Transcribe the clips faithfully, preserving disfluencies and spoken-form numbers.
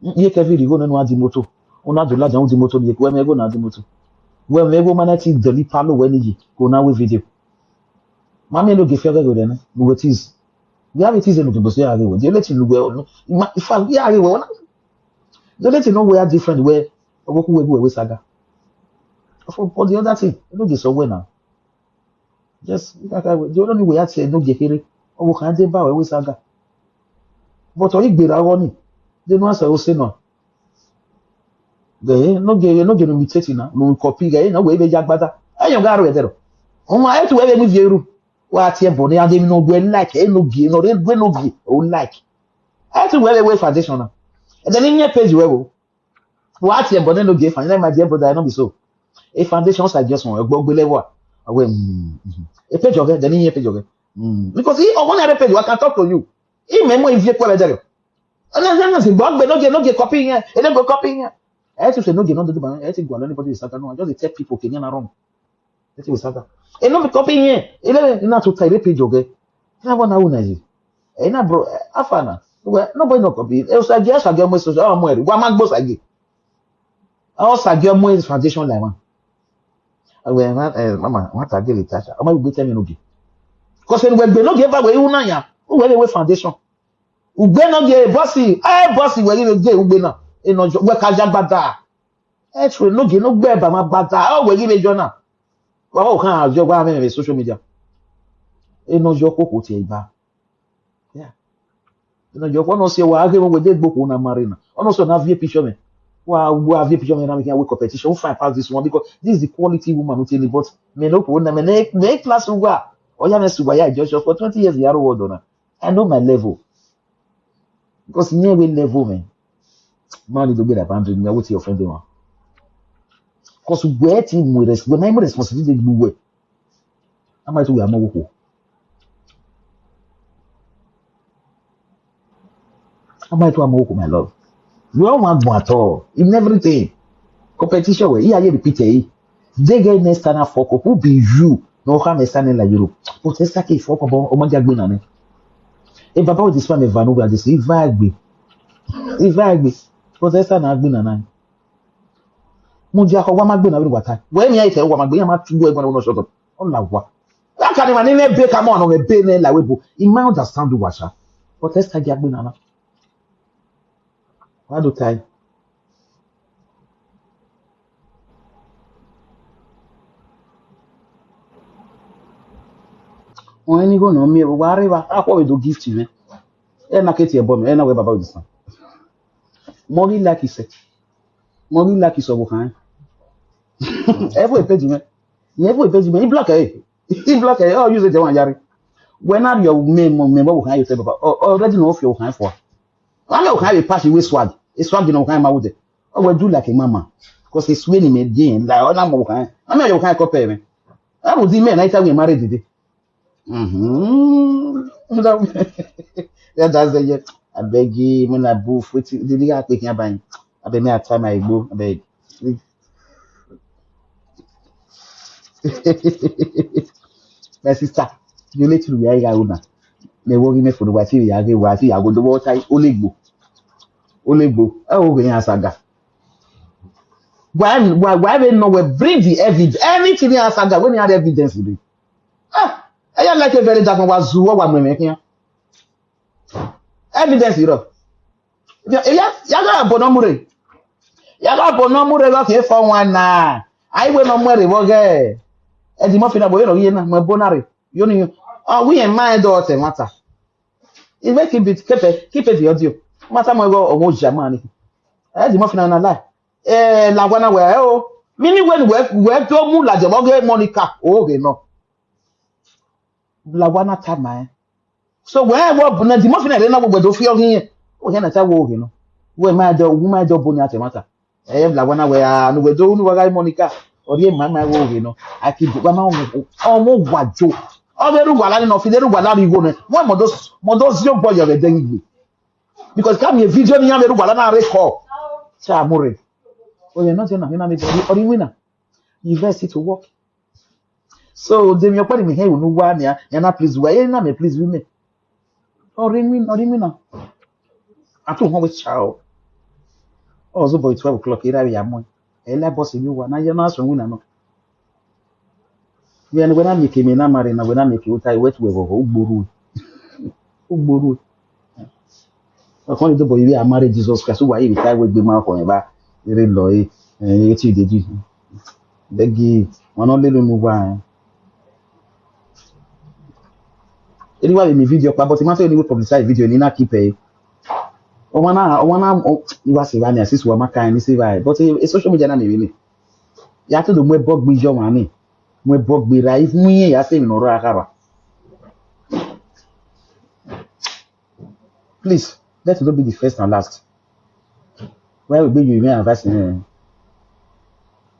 Ye ke video no no adi moto. Una do la jan di moto ni ko me go na di moto. We me go mana ti deli palo we ni yi. Ko na we video. Mami no ge fia go de na. No we tease. We have it is no to say are we. The only thing we no. If I we are we. The only thing no we are different we. Ogo ku we go we saga. For, for the other thing, no ge so we na. Yes, the only way I say no ge kere. Ogo kan de ba we we saga. But o igbera wo ni. They no answer o say no. They no ge no ge no imitate na. No copy ge na we be jagbata. Ayo ga ro edero. O ma e tu we be mi vieru. Wa ti e bo ni ade mi no gwe like e no ge no re gwe no ge o like. E tu we be we foundation na. E de ni nye page we wo. Wa ti e bo ni no ge fan na my dear brother no be so. A foundation suggestion e gbogbo level. Awe mm, mm. E page oge de ni nye page oge. Mm. Because he on one page I can talk to you. He me mo ivie kwa bedere. Ana ana si gbogbo no ge no ge copy yen. E no go copy yen. E ti say no ge no do ba. E ti go anybody is saka no. I just dey tell people Kenya na wrong. E ti we saka. E no be copy yen. E no na to tire page oge. Na bona una yi. E na bro afana. We nobody no copy. E o sage sage mo so o mo eri. Wa ma gbo sage. O sage mo foundation like one. We ma eh mama wa ta ge le ta. O ma gbe tell me no ge. Cause we gbe no ge ba we una ya. We we foundation. Ugbe no ge bossy. Eh bossy we ni ge ugbe na. E no jo we ka ja gbada. E tru no ge no gbe ba ma gbada. O we ni le jo na. Wa o kan ajo wa me me social media. E no jo koko ti e gba. Yeah. E no jo ko no se wa ge mo we de gboko na marina. O no so na vie picture me. Wa wa vie picture me na me can we competition. Who find pass this one because this is the quality woman who tell me but me no ko na me ne me class wa. Oya me suwa ya Joshua for twenty years ya ro na. I know my level. Because near we level me. Man, you don't get a boundary. Me what your friend do. Because where team we res when I'm responsibility we were. Am I to we amoko? Am I to amoko, my love? You don't want one at all in everything. Competition where here you repeat it. They get next time I fuck up. Who be you? No come next time like Europe. But it's like if fuck up. Oh my God, na ni. E baba o dispa me vanu ga dis ivagbe. Ivagbe. Protesta na agbe na na. Mo di ako wa ma gbe na wi wata. We mi ai te wa ma gbe ya ma tu we gbe na no shut up. O la wa. La ka ni ma ni ne be ka mo no me be ne la we bu. I ma understand wa sha. Protesta gi agbe na na. Wa do tai. Wọ́n ní kò ná mi ò wá rí wa á pọ̀ ètò gift mi ẹ náà kéètì ẹ̀ bọ́ mi ẹ náà wẹ́ bàbá òdì sàn. Mo rí lákìsẹ̀ mo rí lákìsẹ̀ wò kàn án ẹ fún ìpéjì mi ìyẹn fún ìpéjì mi ìbúlọ̀kì ẹ̀ ìbúlọ̀kì ẹ̀ ọ̀ yóò ṣe jẹ́ wọn yára wẹ́ náà rí ọ̀ mẹ́mọ̀ mẹ́mọ̀ wò kàn án yóò tẹ́ bàbá already náà ó fi wò kàn án fọ́ wa wọ́n á mẹ́ wò kàn án yóò pass ìwé swag ìswag náà wò kàn án máa wò tẹ̀. Oh, well, do like a mama. Because it's winning me again. Like, oh, I'm okay. I'm not your kind of couple, man. I would the men. I tell you, married today. Mm-hmm. Yeah, that's the yeah. I beg you, when I boof with the I pick your bang. I beg me, I tie my bow. I beg. My sister, you need to be a una. Me worry me for the wife, you are the wife, you are going to water, only go. Only go. Oh, we are saga. Why, why, why we no we bring the evidence? Anything else, saga, when you have evidence, you do. Ah, I like a very dark one, was who one women here. Evidence, you know. Ya, ya, ya ga bono mure. Ya ga bono mure lo ke fo wan na. Ai we no mure wo ge. E di mo fina bo yo no ye na mo bonare. Yo ni. Ah, we en ma e do te mata. E make it bit keep it, keep it the audio. Mata mo go o mo jamani. E di mo fina na lie. Eh, la wana we o. Mini we we we to mu la je mo ge Monica. O ge no. La wana ta ma. So wherever na the most na na we do fi ohin yen. O yen na ta wo ohin no. We ma do, we ma do bo ni ate mata. Eh, la wana we a no we do nu wa ga Monica. O ye ma ma wo ohin no. Aki do ma o mo wa jo. O de ru wa la ni no fi de ru wa la ri go ne. Mo mo do mo do zio boy yo de ngbe. Because ka mi video ni ya me ru wa la na record. Cha more. O ye no je na na me o ri wina. University to work. So they me okpari me hey unu wa me ya na please wa na me please we me. Ori mi ori mi na. Atu ho we chao. Also, boy, twelve o'clock, ira ya mo. Ela boss you wa na ya na so wina no. We are when I make me na marry na when I make you tie wet we go ugboro. Ugboro. I can't do boy we are married Jesus Christ. Why you tie with the man for ba? Ere lo e. Eh, you dey do. Begi, wọn lé lónìí wá. Anyway, mi video pa, but ma say anyway publicize video ni na keep e. O wana, o wana, o wa se wa ni assist wa ma kan ni se ba. But e social media na ni really. Ya to do mo bog bi jo wa ni. Mo bog bi ra if mu yin ya se mi no ra ka ba. Please, let it not be the first and last. Why would you even advise me?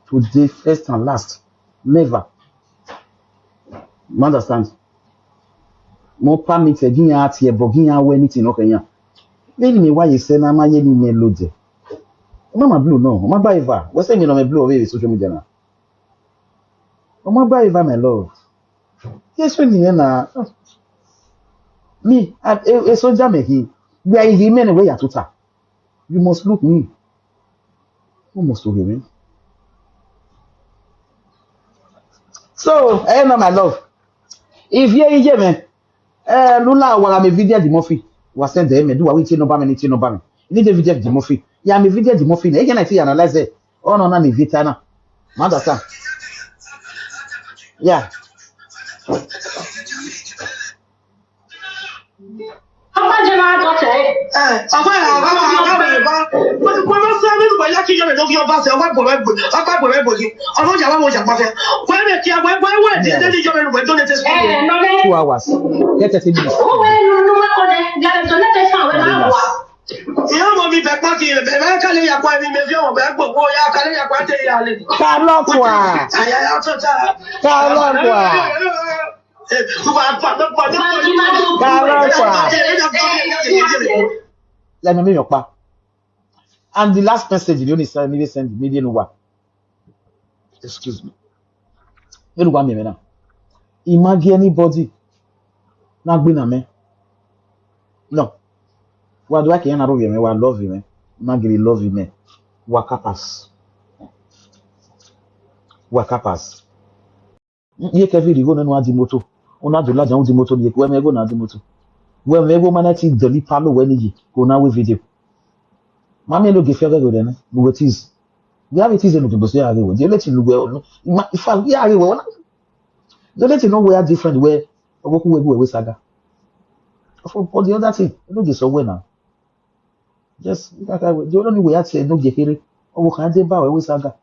To the first and last. Never. You understand? Mo permit e gin ati e bo gin awe anything no kenya. Then me why you say na ma ye ni me load. Mama blue no. Mama ba eva. We say me no me blue over social media na. Mama ba eva my love. Yes, when you na me, I, I, I soldier me he. We are in the men where you are tuta. You must look me. You must look me. So, eh, no, my love. If you hear me, eh, Lula, wa me video the Murphy. Wa send them, do wa we no ba me, no ba me. Ni the video the Murphy. Ya me video the Murphy. Again, I see analyze it. Oh no, na me vita na. Ma understand? Yeah. Ọmọ jẹ máa tọ́ tẹ̀. Ọmọ yà wá wá wá wá wá. Wọ́n ti kọ́ lọ sí ẹni wọ̀ yá kí yọ̀rọ̀ lórí ọba ṣe ọba gbọ̀wẹ́ gbọ̀ ọba gbọ̀wẹ́ gbọ̀ yìí. Ọmọ yà wá wọ̀ yà pàṣẹ. Wọ́n bẹ̀ kí àwọn ẹgbẹ́ wọ̀ ẹ̀ díẹ̀ lórí yọ̀rọ̀ lórí tó lè tẹ̀ sùn. Two hours. Get thirty minutes. Owó wẹ́ẹ́ nínú mọ́kànlẹ́ gàdé tó lẹ́tẹ̀ẹ́ fún àwọn ẹ̀rọ àwọn. Ìyá ọmọ mi bẹ̀ pọ́n kì í bẹ̀ bẹ́ẹ̀ kálẹ̀ yà pọ́n ẹni mi fi ọmọ bẹ́ẹ̀ gbogbo ya kálẹ̀ yà pọ́n tẹ̀ yà lè. Ta ló kù à? Àyà yà tó ta. Ta ló kù à? Ta ló kù à? Lẹ́nu mi yàn pa. And the last message you only send me send me didn't work. Excuse me. Didn't work me now. Imagine anybody. Na gbe na me. No. Wa do ake na ro me wa love me. Imagine love me. Waka pass. Waka pass. Ye ke vi go na di moto. Una do la jan di moto ye ko me go na di moto. We me go mana ti doli palo we ni yi. Ko na we video. Mami lo ge fere go de na. We tease. We have it is no to say age we. Dey let you look well. If I we age we. Dey let you know we are different where ogoku we we saga. For the other thing, no dey so well now. Yes, the only way I say no get here. Ogo kan dey ba we saga.